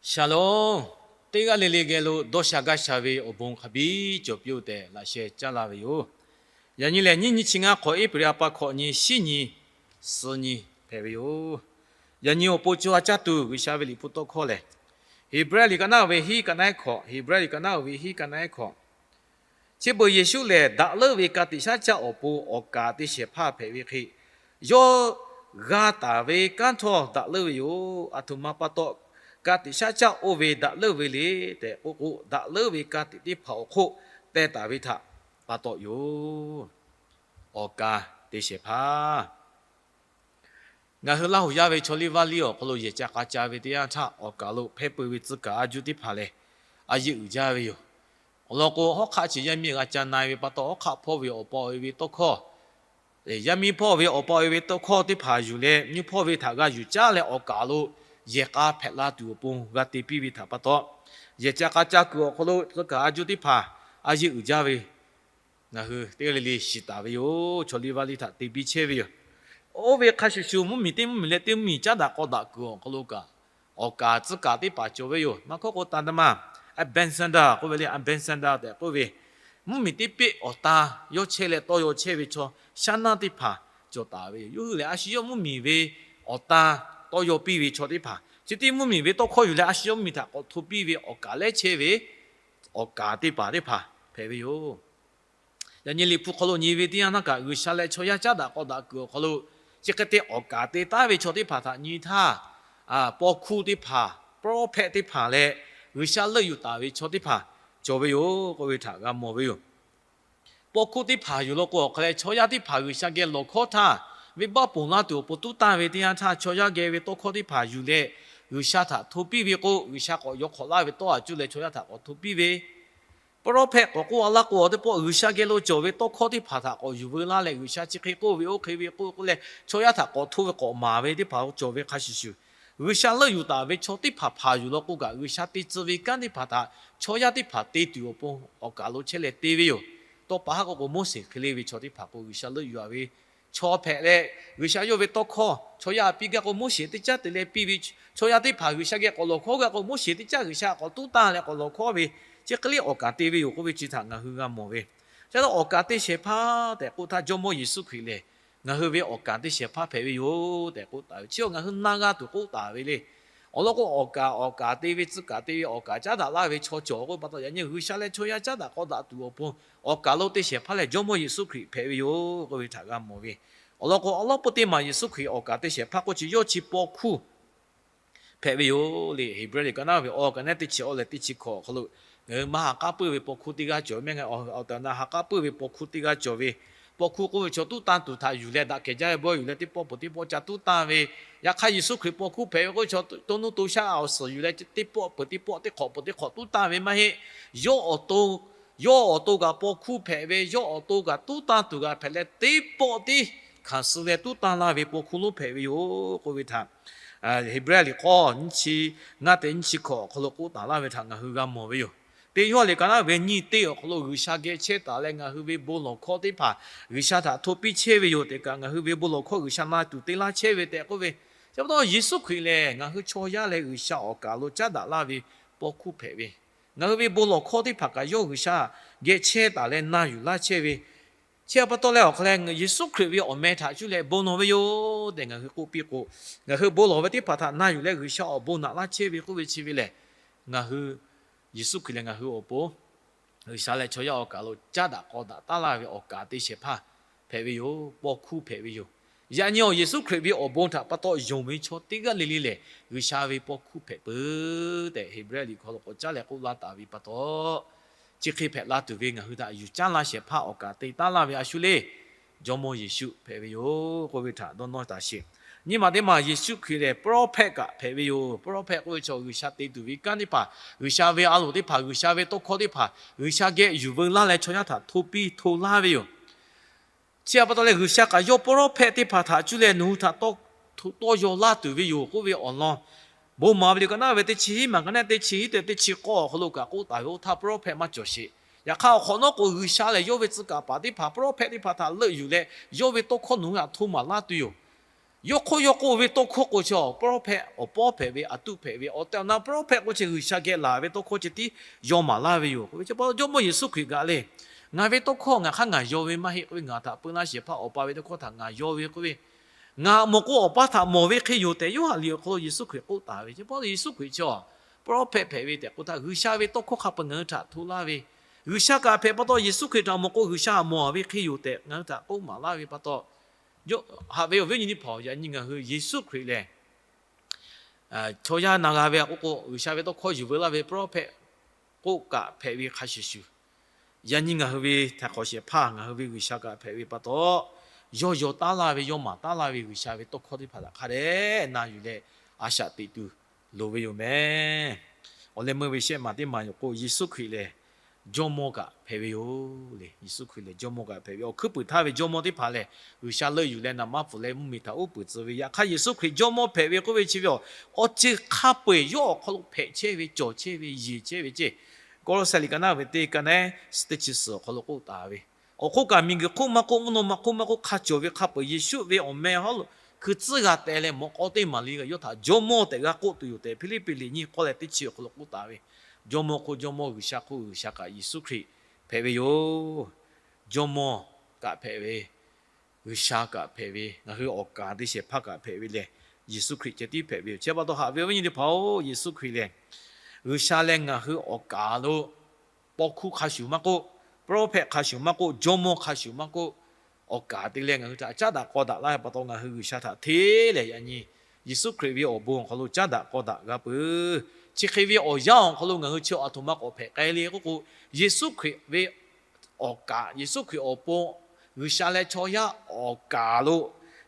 Shalom. Teˇ g'aˇ le le geh lo dawˇ sha gaˇ sha ve awˬ bon hk'a biˇ cawˬ piˇ-oˆ tehꞈ laꞈ sheh caˇ la ve yoˬ. Yaꞈ nyi lehˬ, nyiˇ nyi chi ngaˇ hk'awꞈ, April ha pa hkawꞈ nyi, shiˉ nyi, suh nyi hpehꞈ ve yoˬ. Yaꞈ nyi awˬ pon co ha caˇ tuˬ G'uiˬsha ve Liꞈ hpu tawˇ hkawˇ lehˬ, Heˍbrehˇ liꞈ ka naˉ ve hiˉ ka naˉ ehˉ hkawꞈ, Heˍbrehˇ liꞈ ka naˉ ve hiˉ ka naˉ ehˉ hkawꞈ. Chi beuꞈ Yeˍsuˆ lehˬ, daꞈ leuˉ ve ka tiꞈ shaˉ caˆ awˬ pon awˬ kaˍ te shehˍ hpaˇ hpehꞈ ve hk'e, yawˇ g'a taˍ ve kanˉ htawˇ daꞈ leuˉ ve yoˬ. Aˬ htoꞈ ma pa taw ka tiꞈ shaˉ caˆ oˇ ve daꞈ leuˉ ve le tehꞈ k'oˆ k'o, daꞈ leuˉ ve ka tiꞈ teˇ hpaˍ awˬ hk'oˆ teh taˍ ve htaꞈ pa taw yoˬ. Awˬ kaˍ te shehˍ hpaˇ. Ngaˬ hui Laˇ huˍ yaˇ ve chaw liˇ vaˇ liˇ awˬ hk'aw lo yehˬ ca k'a ca ve teˇ yanˇ htaˇ, awˬ kaˍ lo hpehˇ peu ve tcuh kaˍ a juˇ teˇ hpaˍ lehˬ, a yeˇ uiˍ jaˇ ve yoˬ. Awˬ lawn k'o, hawˉ hk'aˆ chi yaˇ miˇ g'a ca na-e ve pa taw, hawˉ hk'aˆ hpawˇ ve awˬ pa awˬ e ve tawˇ hkawˇ, yaˇ miˇ hpawˇ ve awˬ pa awˬ e ve tawˇ hkawˇ teˇ hpaˍ yuˬ leh, nyiˇ hpawˇ ve htaꞈ g'a yuˬ caˉ leh, awˬ kaˍ lo yehˬ k'a hpehꞈ la tuˬ awˬ pon g'a te piˇ ve htaꞈ pa taw, yehˬ ca k'a ca kuiˬ awˬ hk'aw lo tcuh kaˍ a juˇ teˇ hpaˍ a yeˇ uiˍ jaˇ ve ngaˬ hui teˇ g'aˇ le le shiˍ taˍ ve yoˬ. Chaw liˇ vaˇ liˇ htaꞈ te biˇ chehˇ ve yoˬ. Oˇ ve hk'a shuˍ shuˍ, mvuhˇmiˬ teˇ mvuhˇmiˬ leh teˇ mvuhˇmiˬ caˉ daꞈ k'aw daꞈ kuiˬ awˬ hk'aw lo kaꞈ, awˬ kaˍ tcuh kaˍ teˇ hpaˍ cawˬ ve yoˬ. Maˇ hkawˇ k'o, taˍ daˍ maˬ, Alexander k'oˆ ve le, Alexander tehꞈ k'oˆ ve, mvuhˇmiˬ teˇ peˆ awˬ tan yawˇ chehˇ leh tawˇ yaw chehˇ ve chaw shaˉ naˇ teˇ hpaˍ cawˬ taˍ ve yoˬ. Yawˇ hui lehˬ, a shu yawˇ mvuhˇmiˬ ve awˬ tan tawˇ yaw piˇ ve chaw teˇ hpaˍ, chi teˇ mvuhˇmiˬ ve tawˇ hkawˇ yuˬ leh a shu yawˇ mvuhˇmiˬ htaꞈ k'awꞈ hto piˇ ve awˬ kaˍ lehˉ chehˇ ve awˬ kaˍ teˇ hpaˍ teˇ hpaˍ hpehꞈ ve yoˬ. Yaꞈ nyi Liꞈ hpu hk'aw lo nyi ve teˇ yanˇ htaˇ kaꞈ, G'uiˬsha leh chaw yaˇ caˉ daꞈ k'aw daꞈ kuiˬ awˬ hk'aw lo, chi hk'e te awˬ kaˍ te taˉ ve chaw teˇ hpaˍ htaꞈ nyi htaˇ, paw hkuˇ teˇ hpaˍ, prophet teˇ hpaˍ leh G'uiˬsha leuˆ yuˬ taˍ ve chaw teˇ hpaˍ cawˬ ve yoˬ k'oˆ ve htaꞈ g'a mawˬ ve yoˬ. Paw hkuˇ teˇ hpaˍ yuˬ law k'o, awˬ hk'aw leh chaw yaˇ teˇ hpaˍ G'uiˬsha geh lawˬ hkawˉ htaˇ, venˇbaˆ ponˬ laˇ tuˬ awˬ pon tuˉ tanˇ ve teˇ yanˇ htaˇ, chaw yaˇ geh ve tawˇ hkawˇ teˇ hpaˍ yuˬ leh G'uiˬsha htaꞈ hto piˇ ve k'o, G'uiˬsha k'awꞈ yaw hk'awꞈ laˇ ve tawˇ a cuˇ leh chaw yaˇ htaꞈ k'awꞈ hto piˇ ve prophet k'awꞈ k'oˆ a laˇ k'o, awˬ teˇ pawˆ G'uiˬsha geh lo cawˬ ve tawˇ hkawˇ teˇ hpaˍ htaꞈ k'awꞈ yuˬ veu laˇ leh, G'uiˬsha chi hk'e k'oˆ ve, oˇ hk'e ve k'oˆ k'oˆ leh chaw yaˇ htaꞈ k'awꞈ hto ve k'awꞈ maˍ ve teˇ hpaˍ cawˬ ve hk'a shuˍ shuˍ, G'uiˬsha leuˆ yuˬ taˍ ve chaw teˇ hpaˍ hpaˍ yuˬ law k'o kaꞈ, G'uiˬsha te tcuh ve kanˉ teˇ hpaˍ htaꞈ chaw yaˇ teˇ hpaˍ te tuˬ awˬ pon awˬ kaˍ lo chehˇ leh te ve yoˬ. Tawˇ pa haˉ k'oˆ k'o, Moˉseˍ hk'e le ve chaw teˇ hpaˍ k'o, G'uiˬsha leuˆ yuˬ a ve chaw hpehꞈ leh, G'uiˬsha yawˇ ve tawˇ hkawˇ chaw yaˇ htaꞈ piˇ gaˇ k'o, Moˉseˍ teˇ caˉ te leh piˇ ve, chaw yaˇ teˇ hpaˍ G'uiˬsha geh k'awꞈ lawˬ hkawˉ gaˇ k'o, Moˉseˍ teˇ caˉ G'uiˬsha k'awꞈ tuˉ tanˇ leh k'awꞈ lawˬ hkawˉ ve, chi hk'e le awˬ kaˍ te ve yoˬ k'oˆ ve chi htaꞈ ngaˬ hui g'a mawˬ ve. Chi htaꞈ awˬ kaˍ te shehˍ hpaˇ tehꞈ k'oˆ htaˇ, Jawˇmawˇ Yeˍsuˆ Hkriꞈ lehˬ, ngaˬ hui ve awˬ kaˍ te shehˍ hpaˇ hpehꞈ ve yoˬ tehꞈ k'oˆ taˍ ve. Chi ngaˬ hui na g'a tuˬ k'oˆ taˍ ve le. Awˬ lawn k'o, awˬ kaˍ, awˬ kaˍ te ve, tcuh kaˍ te ve awˬ kaˍ caˉ daꞈ laˇ ve chaw cawˬ k'oˆ ve pa taw, yaꞈ nyi G'uiˬsha leh chaw yaˇ caˉ daꞈ k'aw daꞈ tuˬ awˬ pon awˬ kaˍ lo te shehˍ hpaˇ lehˬ, Jawˇmawˇ Yeˍsuˆ Hkriꞈ hpehꞈ ve yoˬ k'oˆ ve htaꞈ g'a mawˬ ve. Awˬ lawn k'o, awˬ lawn peuˬ teˇ maˬ Yeˍsuˆ Hkriꞈ awˬ kaˍ te shehˍ hpaˇ k'oˆ chi yawˇ chi paw hkuˇ hpehꞈ ve yoˬ le. Heˍbrehˇ liꞈ ka naˉ ve awˬ ka naˉ teˇ chi awˬ leh teˇ chi hkawꞈ awˬ hk'aw lo, ngaˬ hui maˇ ha k'aˉ puiˉ ve paw hkuˇ teˇ g'aˇ cawˬ ve mehˆ, awˬ taꞈ na ha k'aˉ puiˉ ve paw hkuˇ teˇ g'aˇ cawˬ ve. Paw hkuˇ k'oˆ ve chaw tuˉ tanˇ tuˬ htaꞈ yuˬ leh daꞈ kehˬ jaˇ ve bawehˇ yuˬ leh teˇ pawˆ peuˬ teˇ pawˆ ca tuˉ tanˇ ve. Yaꞈ hk'aˇ, Yeˍsuˆ Hkriꞈ paw hkuˇ hpehꞈ ve k'oˆ ve chaw to nuˇ to shaˆ awˬ suhˍ yuˬ leh teˇ pawˆ peuˬ teˇ pawˆ, teˇ hk'awꞈ peuˬ teˇ hk'awꞈ tuˉ tanˇ ve maˇ heˆ. Yawˇ awˬ to, yawˇ awˬ to kaꞈ paw hkuˇ hpehꞈ ve, yawˇ awˬ to kaꞈ tuˉ tanˇ tuˬ g'a hpehꞈ leh, teˇ pawˆ tiˉ hkanˍ suh leh tuˉ tanˇ laˇ ve paw hkuˇ lonˉ hpehꞈ ve yoˬ k'oˆ ve htaꞈ Heˍbrehˇ liꞈ k'awˇ nyiˇ chi ngaˇ tehꞈ nyiˇ chi hkawꞈ awˬ hk'aw lo k'oˆ taˍ laˇ ve htaꞈ ngaˬ hui g'a mawˬ ve yoˬ. Teˇ Yoˇhanˬ liꞈ ka naˉ ve nyiˇ teˇ awˬ hk'aw lo G'uiˬsha geh chehˇ taˍ leh, ngaˬ hui ve bon lawˬ hkawˇ teˇ hpaˍ G'uiˬsha htaꞈ hto piˇ chehˇ ve yoˬ tehꞈ kaꞈ, ngaˬ hui ve bon lawˬ hkawˇ G'uiˬsha na tuˬ te laˇ chehˇ ve tehꞈ k'oˆ ve. Chi pa taw, Yeˍsuˆ Hkriꞈ lehˬ ngaˬ hui chaw yaˇ leh G'uiˬsha awˬ kaˍ lo caˉ daꞈ laˇ ve paw hkuˇ hpehꞈ ve, ngaˬ hui ve bon lawˬ hkawˇ teˇ hpaˍ kaꞈ yawˇ G'uiˬsha geh chehˇ taˍ leh na yuˬ laˇ chehˇ ve. Chi pa taw leh awˬ hk'aw leh, Yeˍsuˆ Hkriꞈ ve awˬ meh htaꞈ cuˇ leh bon lawˬ ve yoˬ tehꞈ ngaˬ hui k'oˆ piˇ k'o, ngaˬ hui bon lawˬ ve teˇ hpaˍ htaꞈ na yuˬ leh G'uiˬsha awˬ bon naꞈ laˇ chehˇ ve k'oˆ ve chi ve lehˬ, ngaˬ hui, Yeˍsuˆ Hkriꞈ lehˬ ngaˬ hui awˬ pon G'uiˬsha leh chaw yaˇ awˬ kaˍ lo caˉ daꞈ k'aw daꞈ taˉ laˇ ve awˬ kaˍ te shehˍ hpaˇ hpehꞈ ve yoˬ. Paw hkuˇ hpehꞈ ve yoˬ. Yaꞈ nyi awˬ Yeˍsuˆ Hkriꞈ ve awˬ bon htaꞈ pa taw yonˍ ve chaw teˇ g'aˇ le le lehˬ, G'uiˬsha ve paw hkuˇ hpehꞈ peuˬ tehꞈ Heˍbrehˇ liꞈ hk'aw lo k'awꞈ caˉ leh k'oˆ laˇ taˍ ve pa taw, chi hk'e hpehꞈ la tuˬ ve ngaˬ hui htaꞈ yuˬ caˉ laˇ shehˍ hpaˇ awˬ kaˍ te taˉ laˇ ve a shu le, Jawˇmawˇ Yeˍsuˆ hpehꞈ ve yoˬ k'oˆ ve htaꞈ dawˇ nawˇ taˍ sheˍ. Nyi ma teˇ maˬ Yeˍsuˆ Hkriꞈ lehˬ prophet kaꞈ hpehꞈ ve yoˬ. Prophet k'oˆ ve chaw G'uiˬsha te tuˬ ve kanˉ teˇ hpaˍ, G'uiˬsha ve a loˍ teˇ hpaˍ, G'uiˬsha ve tawˇ hkawˇ teˇ hpaˍ G'uiˬsha geh yuˬ veu laˇ leh chaw yaˇ htaꞈ hto piˇ hto laˇ ve yoˬ. Chi pa taw leh G'uiˬsha kaꞈ yawˇ prophet teˇ hpaˍ htaꞈ cuˇ leh nawˬ hui htaꞈ tawˇ yaw laˇ tuˬ ve yoˬ k'oˆ ve awˬ lawn, bon maˍ ve liꞈ ka naˉ ve teˇ chi hiˉ maˬ ka naˉ teˇ chi hiˉ tehꞈ teˇ chi k'awˇ awˬ hk'aw lo kaꞈ k'oˆ taˍ ve, oˇ htaˇ prophet maˇ cawˬ sheˍ. Yaꞈ hk'aˇ awˬ hk'awꞈ nawˉ k'o, G'uiˬsha lehˬ yawˇ ve tcuh kaˍ paˍ teˇ hpaˍ prophet teˇ hpaˍ htaꞈ leuˆ yuˬ leh, yawˇ ve tawˇ hkawˇ nawˬ hui htaꞈ hto maˍ laˇ tuˬ yoˬ. Yawˇ hk'oˆ yawˇ k'oˆ ve tawˇ hkawˇ k'o chi, prophet, awˬ pawˇ hpehꞈ ve, aˬ tuˆ hpehꞈ ve, awˬ tehˬ awˬ na prophet k'o chi G'uiˬsha geh laˬ ve tawˇ hkawˇ ceh tiˉ yaw maˍ laˇ ve yoˬ k'oˆ ve. Chi pa taw Jawˇmawˇ Yeˍsuˆ Hkriꞈ kaꞈ le, ngaˬ ve tawˇ hkawˇ ngaˬ hk'aˇ ngaˬ yaw ve maˇ heˆ k'oˆ ve, ngaˬ htaꞈ peu laˇ shehˍ hpaˇ Awˬ pa ve tawˇ hkawˇ htaꞈ ngaˬ yaw ve k'oˆ ve, ngaˬ mawˬ k'o Awˬ pa htaꞈ mawˬ ve hk'e yoˬ tehꞈ Yoˇhanˬ liꞈ awˬ hk'aw lo Yeˍsuˆ Hkriꞈ k'oˆ taˍ ve. Chi pa taw Yeˍsuˆ Hkriꞈ chi prophet hpehꞈ ve tehꞈ k'oˆ htaˇ, G'uiˬsha ve tawˇ hkawˇ hk'a peu-eˬ ngaˬ hui htaꞈ hto laˇ ve, G'uiˬsha kaꞈ hpehꞈ pa taw Yeˍsuˆ Hkriꞈ htaꞈ mawˬ k'o G'uiˬsha htaꞈ mawˬ ve hk'e yoˬ tehꞈ ngaˬ hui htaꞈ k'oˆ maˍ laˇ ve pa taw, haꞈ ve awˬ viˉ awˬ nyi teˇ hpaˍ-oˬ, yaꞈ nyi ngaˬ hui Yeˍsuˆ Hkriꞈ lehˬ chaw yaˇ na g'a ve a k'oˆ k'o, G'uiˬsha ve tawˇ hkawˇ yuˬ veu laˇ ve prophet k'oˆ kaꞈ hpehꞈ ve hk'a shuˍ shuˍ, yaꞈ nyi ngaˬ hui ve htaiˍ hk'awꞈ shehˍ hpaˇ ngaˬ hui ve G'uiˬsha kaꞈ hpehꞈ ve pa taw, yawˇ yaw taˉ laˇ ve, yawˇ maˍ taˇ laˇ ve G'uiˬsha ve tawˇ hkawˇ teˇ hpaˍ htaꞈ hk'a dehꞈ na yuˬ leh a shaꞈ teꞈ tuˬ loˍ ve yoˬ mehˍ. Awˬ leh meuˇ ve shehˆ maˬ teˇ maˬ yoˬ k'o, Yeˍsuˆ Hkriꞈ lehˬ jawˇmawˇ kaꞈ hpehꞈ ve yoˬ le. Yeˍsuˆ Hkriꞈ lehˬ jawˇmawˇ kaꞈ hpehꞈ ve, awˬ hkuiˉ puiˍ htaˇ ve jawˇmawˇ teˇ hpaˍ lehˬ G'uiˬsha leuˆ yuˬ leh naˍ manˇ pfuhˍ leh mvuhˇmiˬ htaꞈ uˉ peunˍ tcuh ve. Yaꞈ hk'aˇ Yeˍsuˆ Hkriꞈ jawˇmawˇ hpehꞈ ve k'oˆ ve chi ve awˬ, awˬ ceuˬ hk'a peu-eˬ yawˇ awˬ hk'aw lo hpehꞈ chehˇ ve, cawˬ chehˇ ve, yeˬ chehˇ ve ceˇ. Kawˇlawˇsehˍ liꞈ ka naˉ ve teˇ ka naˉ teˇ chi suhˍ awˬ hk'aw lo k'oˆ taˍ ve, awˬ hk'oˆ kaꞈ miˬguiˬ hk'oˆ maˇ k'oˆ, mvuhˇ naw ma hk'oˆ maˇ k'oˆ, hk'a cawˬ ve hk'a peu-eˬ Yeˍsuˆ ve awˬ meh hawˉ lo hkui tcuhˉ g'a teh leh mawꞈ k'aw teˇ maˍ liꞈ kaꞈ yawˇ htaꞈ jawˇmawˇ tehꞈ g'a k'oˆ tuˬ yoˬ tehꞈ Hpiˇliˇpiˆ liꞈ nyiˇ k'awˇ leh teˇ chi awˬ hk'aw lo k'oˆ taˍ ve. Jawˇmawˇ hk'oˆ jawˇmawˇ, G'uiˬsha hk'oˆ G'uiˬsha kaꞈ Yeˍsuˆ Hkriꞈ hpehꞈ ve yoˬ. Jawˇmawˇ kaꞈ hpehꞈ ve, G'uiˬsha kaꞈ hpehꞈ ve, ngaˬ hui awˬ kaˍ te shehˍ hpaˇ kaꞈ hpehꞈ ve lehˬ, Yeˍsuˆ Hkriꞈ ceh tiˉ hpehꞈ ve yoˬ. Chi pa taw haꞈ ve awˬ viˉ awˬ nyi teˇ hpaˍ-oˬ, Yeˍsuˆ Hkriꞈ lehˬ G'uiˬsha leh ngaˬ hui awˬ kaˍ lo paw hkuˇ hk'a shuˍ maˇ k'oˆ, prophet hk'a shuˍ maˇ k'oˆ, jawˇmawˇ hk'a shuˍ maˇ k'oˆ, awˬ kaˍ te leh ngaˬ hui htaꞈ caˉ daꞈ k'aw daꞈ laˇ ve pa taw ngaˬ hui G'uiˬsha htaꞈ hteˇ leh yaꞈ nyi Yeˍsuˆ Hkriꞈ ve awˬ bon awˬ hk'aw lo caˉ daꞈ k'aw daꞈ g'a peuˬ. Chi hk'e ve awˬ yanˇ awˬ hk'aw lo ngaˬ hui chi aˬ htoꞈ ma k'awꞈ hpehꞈ k'ai le k'oˆ k'o, Yeˍsuˆ Hkriꞈ ve awˬ kaˍ, Yeˍsuˆ Hkriꞈ awˬ pon G'uiˬsha leh chaw yaˇ awˬ kaˍ lo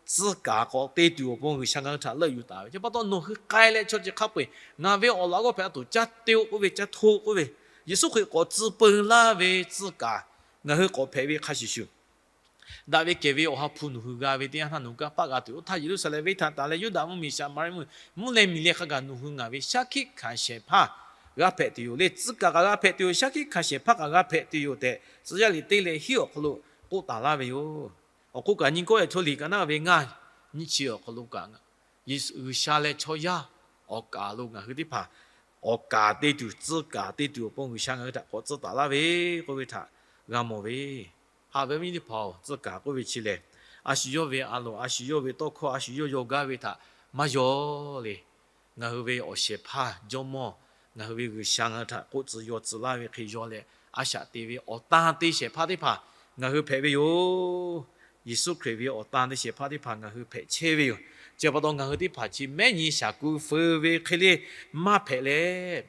tcuh kaˍ k'awꞈ te tuˬ awˬ pon G'uiˬsha ngaˬ hui htaꞈ leuˆ yuˬ taˍ ve. Chi pa taw nawˬ hui k'ai leh chaw chi hk'a peu-eˬ ngaˬ ve awˬ laꞈ g'awˇ hpehꞈ a tuˬ caˇ te-o k'oˆ ve, caˇ hto k'oˆ ve, Yeˍsuˆ Hkriꞈ k'awꞈ tcuh peu laˇ ve tcuh kaˍ ngaˬ hui k'awꞈ hpehꞈ ve hk'a shuˍ shuˍ, daꞈ ve kehˬ ve Awˬ ha hpu nawˬ hui g'a ve teˇ yanˇ htaˇ nawˬ hui kanˇ paˆ g'a tuˬ yoˬ. Oˇ htaˇ Yeˍruˆsaˍlehnˍ venˇ htaꞈ tanˬ leh Yuˇdaꞈ mvuhˇmiˬ, Saˍmaˍriˆ mvuhˇmiˬ, mvuhˇ leh miˬ leh hk'a gaˬ nawˬ hui ngaˬ ve shaˉ hkiˆ hkanˍ shehˍ hpaˇ g'a hpehꞈ tuˬ yoˬ le. Tcuh kaˍ kaꞈ g'a hpehꞈ tuˬ yoˬ, shaˉ hkiˆ hkanˍ shehˍ hpaˇ kaꞈ g'a hpehꞈ tuˬ yoˬ tehꞈ tcuh yaˇ liꞈ teˇ leh hiˉ awˬ hk'aw lo k'oˆ taˍ laˇ ve yoˬ. Awˬ hk'oˆ kaꞈ nyi kawˆ e chaw liꞈ ka naˉ ve ngaˇ nyiˇ chi awˬ hk'aw lo kaꞈ G'uiˬsha leh chaw yaˇ awˬ kaˍ lo ngaˬ hui teˇ hpaˍ awˬ kaˍ te tuˬ, tcuh kaˍ te tuˬ awˬ pon G'uiˬsha ngaˬ hui htaꞈ k'awꞈ tcuh taˍ laˇ ve k'oˆ ve htaꞈ g'a mawˬ ve. Haꞈ ve awˬ viˉ teˇ hpaˍ-oˬ, tcuh kaˍ k'oˆ ve chi lehˬ, a shu yawˇ ve a loˍ, a shu yawˇ ve tawˇ hkawˇ, a shu yawˇ yaw gaˇ ve htaꞈ maˇ yaw le. Ngaˬ hui ve awˬ shehˍ hpaˇ jawˇmawˇ, ngaˬ hui ve G'uiˬsha ngaˬ hui htaꞈ k'oˆ tcuh yaw tcuh laˇ ve hk'e yaw leh a shaꞈ te ve awˬ tan te shehˍ hpaˇ teˇ hpaˍ ngaˬ hui hpehꞈ ve yoˬ. Yeˍsuˆ Hkriꞈ ve awˬ tan te shehˍ hpaˇ teˇ hpaˍ ngaˬ hui hpehꞈ chehˇ ve yoˬ. Chi pa taw ngaˬ hui teˇ hpaˍ chi mehˉ nyi shaˍ ku feu ve hk'e le maˇ hpehꞈ leh,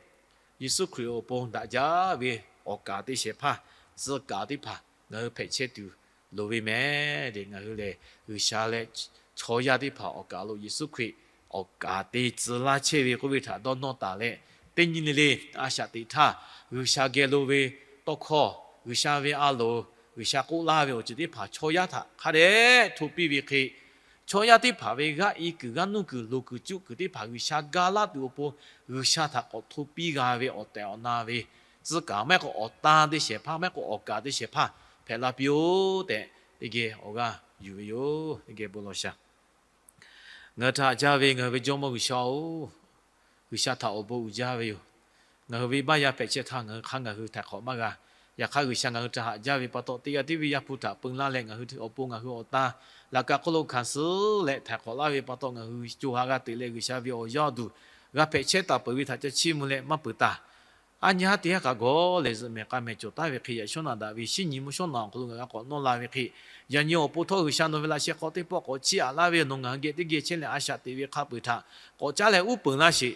Yeˍsuˆ Hkriꞈ awˬ pon daꞈ jaˇ ve awˬ kaˍ te shehˍ hpaˇ, tcuh kaˍ teˇ hpaˍ ngaˬ hui hpehꞈ chehˇ tuˬ loˍ ve mehˍ le. Ngaˬ hui lehˬ, G'uiˬsha leh chaw yaˇ teˇ hpaˍ awˬ kaˍ lo Yeˍsuˆ Hkriꞈ awˬ kaˍ te tcuh laˇ chehˇ ve k'oˆ ve htaꞈ dawˇ nawˇ taˍ leh, teˇ nyi le le a shaꞈ teꞈ htaˇ, G'uiˬsha geh lo ve tawˇ hkawˇ, G'uiˬsha ve a loˍ, G'uiˬsha k'oˆ laˇ ve awˬ ceuˬ teˇ hpaˍ chaw yaˇ htaꞈ hk'a dehꞈ hto piˇ ve hk'e, chaw yaˇ teˇ hpaˍ ve g'aˇ i kuiˬ g'aˇ nuˇ kuiˬ loˍ kuiˬ cuˆ kuiˬ teˇ hpaˍ G'uiˬsha ga laˇ tuˬ awˬ pon, G'uiˬsha htaꞈ k'awꞈ hto piˇ g'a ve awˬ tehˬ awˬ na ve tcuh kaˍ maˇ heˆ k'o awˬ tan te shehˍ hpaˇ, maˇ heˆ k'o awˬ kaˍ te shehˍ hpaˇ hpehꞈ la piˇ-oˆ tehꞈ, teˇ geh awˬ g'aˇ yuˬ ve yoˬ. Teˇ geh bon lawˬ shaˍ. Ngaˬ hui htaꞈ haꞈ jaˇ ve ngaˬ hui ve Jawˇmawˇ G'uiˬsha-oˬ, G'uiˬsha htaꞈ awˬ bon uiˍ jaˇ ve yoˬ. Ngaˬ hui ve baˆ yaˇ hpehꞈ chehˇ htaˇ ngaˬ hui hk'aˇ ngaˬ hui htaiˍ hk'awꞈ maˇ g'a. Yaꞈ hk'aˇ G'uiˬsha ngaˬ hui htaꞈ haꞈ jaˇ ve pa taw, teˇ g'aˇ tiˉ ve Yaˇ hpu htaꞈ peu laˇ leh ngaˬ hui awˬ pon ngaˬ hui awˬ tan laꞈ ka hk'oˆ lo hkanˍ suhˉ leh htaiˍ hk'awꞈ laˇ ve pa taw, ngaˬ hui co ha g'a teꞈ leh G'uiˬsha ve awˬ yaˇ awˬ duˬ g'a hpehꞈ chehˇ taˍ peuˬ ve htaꞈ ca chiˇ mvuh leh maˇ peuˬ taˍ. A nyi haˉ teˇ haˉ kaꞈ gawˬ leh zuhꞈ mehˍ k'a mehˍ cawˬ taˍ ve hk'e, yaꞈ shawˉ naꞈ daꞈ ve shinˉ nyi mvuhˇ shawˉ naꞈ awˬ hk'aw lo ngaˬ g'a k'awꞈ nawˇ la ve hk'e, yaꞈ nyi awˬ pon htawˇ G'uiˬsha nawˬ ve laꞈ sheh hk'aw teˇ pawˆ k'awꞈ chiˇ aꞈ laˇ ve yoˬ. Nawˬ ngaˬ hui geh teˇ geh chehˇ leh a shaꞈ teꞈ ve hk'a peu-eˬ htaꞈ k'awꞈ caˉ leh uˉ peunˍ laˇ sheˍ.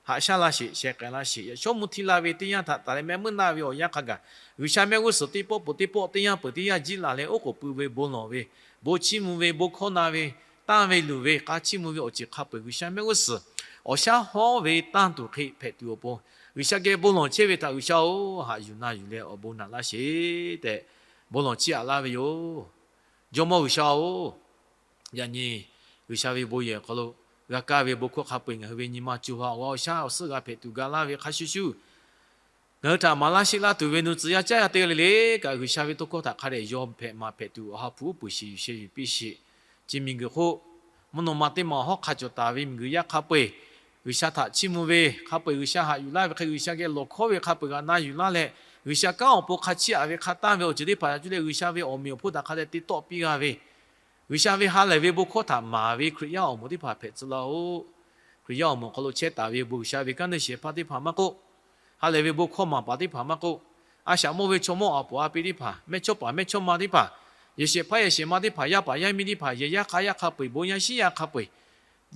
Haꞈ shaˉ laˇ sheˍ, sheh k'ai laˇ sheˍ. Yaꞈ shawˉ mvuhˇ htiˇ la ve teˇ yanˇ htaꞈ taˍ leh mehˆ meuˇ naˇ ve awˬ yanˇ hk'a gaˬ, G'uiˬsha mehˆ g'uˇ suhˍ teˇ pawˆ peuˬ teˇ pawˆ teˇ yanˇ peuˬ teˇ yanˇ jiˇ laˬ leh oˉ k'oˍ pui ve bon lawˬ ve, bon chiˇ mvuh ve, bon hkawˇ na ve, tanˇ ve luˬ ve, k'a chiˇ mvuh ve awˬ ceuˬ hk'a peu-eˬ G'uiˬsha mehˆ g'uˇ suhˍ awˬ shaˉ hawˉ ve tanˇ tuˬ hk'e hpehꞈ tuˬ awˬ pon, G'uiˬsha geh bon lawˬ chehˇ ve htaꞈ G'uiˬsha-oˬ, haꞈ yuˬ na yuˬ leh awˬ bon naꞈ laˇ sheˍ tehꞈ bon lawˬ chiˇ aꞈ laˇ ve yoˬ. Jawˇmawˇ G'uiˬsha-oˬ, yaꞈ nyi G'uiˬsha ve bon yehˬ awˬ hk'aw lo g'a kaˇ ve bon hkawˇ hk'a peu-eˬ ngaˬ hui ve nyi ma co ha awˬ g'aˇ awˬ shaˉ awˬ suhˉ g'a hpehꞈ tuˬ ga laˇ ve hk'a shuˍ shuˍ, ngaˬ hui htaꞈ maˍ laˇ sheˆ laˇ tuˬ ve nu tcuh yaˇ caˉ yaˇ teˇ g'aˇ le le kaꞈ, G'uiˬsha ve tawˇ hkawˇ htaꞈ hk'a dehꞈ yaw hpehꞈ maˍ hpehꞈ tuˬ awˬ ha hpu uˉ peunˍ sheˍ yuˬ sheh yuˬ piˇ sheˍ. Chi miˬguiˬ hk'oˆ Mvuhˇ naw ma teˇ ma awˬ hawˉ hk'a cawˬ taˍ ve miˬguiˬ yaˇ hk'a peu-eˬ, G'uiˬsha htaꞈ chiˇ mvuh ve, hk'a peu-eˬ G'uiˬsha haꞈ yuˬ laˇ ve hk'e, G'uiˬsha geh lawˬ hkawˉ ve hk'a peu-eˬ g'a na yuˬ laˇ leh, G'uiˬsha kanˉ awˬ pon hk'a chiˇ aꞈ ve hk'a tanˇ ve awˬ ceuˬ teˇ hpaˍ htaꞈ cuˇ leh G'uiˬsha ve awˬ meꞈ awˬ hponˇ htaꞈ hk'a dehꞈ te tawˆ piˇ g'a ve, G'uiˬsha ve ha lehˬ ve bon hkawˇ htaꞈ maˍ ve Hkriꞈ yaˇ awˬ moˍ teˇ hpaˍ hpehꞈ tcuh laˇ-oˆ. Hkriꞈ yaˇ awˬ moˍ awˬ hk'aw lo chehˇ taˍ ve awˬ bon G'uiˬsha ve kanˉ te shehˍ hpaˇ teˇ hpaˍ maˇ k'oˆ, ha lehˬ ve bon hkawˇ maˍ paˍ teˇ hpaˍ maˇ k'oˆ, a shaꞈ mawˇ ve chaw mawˇ a poˍ a pi teˇ hpaˍ, mehˇchawˇpaˍ mehˇchawˇma teˇ hpaˍ, yehˬ shehˍ hpaˇ yehˬ shehˍma teˇ hpaˍ, yaˇ paˍ yaˇ miˇ teˇ hpaˍ, yehˬ yaˇ hk'a yaˇ hk'a peu-eˬ, bon yaˇ shinˉ yaˇ hk'a peu-eˬ,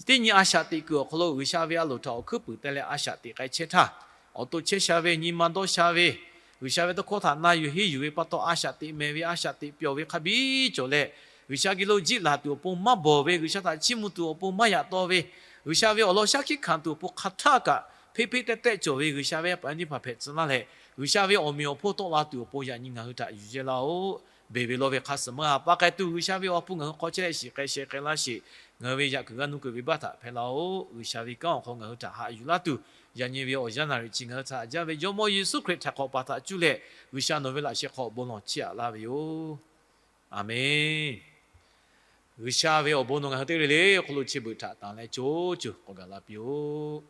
teˇ nyi a shaꞈ teꞈ kuiˬ awˬ hk'aw lo G'uiˬsha ve a loˍ htaꞈ awˬ hkuiˉ puiˍ teh leh a shaꞈ teꞈ k'ai chehˇ htaˇ, awˬ to chehˇ sha ve, nyi ma dawˇ sha ve, G'uiˬsha ve tawˇ hkawˇ htaꞈ na yuˬ henˇ yuˬ ve pa taw a shaꞈ teꞈ mehˍ ve, a shaꞈ teꞈ pyawˬ ve hk'a biˇ cawˬ leh, G'uiˬsha geh lo jiˆ laˬ tuˬ awˬ pon maˇ bawˬ ve, G'uiˬsha htaꞈ chiˇ mvuh tuˬ awˬ pon maˇ yaꞈ taw ve, G'uiˬsha ve awˬ lawn shaˉ hkiˆ hkanˍ tuˬ awˬ pon hk'aˬ htaˇ kaꞈ hpeˇ hpeˇ tehˇ tehˇ cawˬ ve G'uiˬsha ve yaˇ paˍ yaˇ miˇ teˇ hpaˍ hpehꞈ tcuh laˇ leh, G'uiˬsha ve awˬ meꞈ awˬ hponˇ tawˆ la tuˬ awˬ pon yaꞈ nyi ngaˬ hui htaꞈ yuˬ yehˇ laˇ-oˆ. Beˬ ve lawˇ ve hk'a suhˍ maˇ g'a pa k'ai tuˬ, G'uiˬsha ve awˬ ha hpu ngaˬ hui hk'aw chehˇ leh shiˍ k'ai sheh k'ai laˇ sheˍ. Ngaˬ hui ve yaꞈ kuiˬ g'a nu kuiˬ ve baˆ htaꞈ hpehˇ laˇ-oˆ. G'uiˬsha ve kanˉ awˬ hk'aw ngaˬ hui htaꞈ haꞈ yuˬ laˇ tuˬ, yaꞈ nyi ve awˬ yanˇ naˍriˍ chi ngaˬ hui htaꞈ jaˇ ve Jawˇmawˇ Yeˍsuˆ Hkriꞈ htaꞈ hk'awꞈ paˍ htaꞈ cuˇ leh, G'uiˬsha nawˬ ve laꞈ sheh hk'aw bon lawˬ chiˇ aꞈ laˇ ve yoˬ. Aˬmenˍ. G'uiˬsha ve awˬ bon nawˬ ngaˬ hui teˇ g'aˇ le le awˬ hk'aw lo chi beuꞈ htaꞈ tanˍ leh co co k'awꞈ gaˬ la piˇ-oˆ.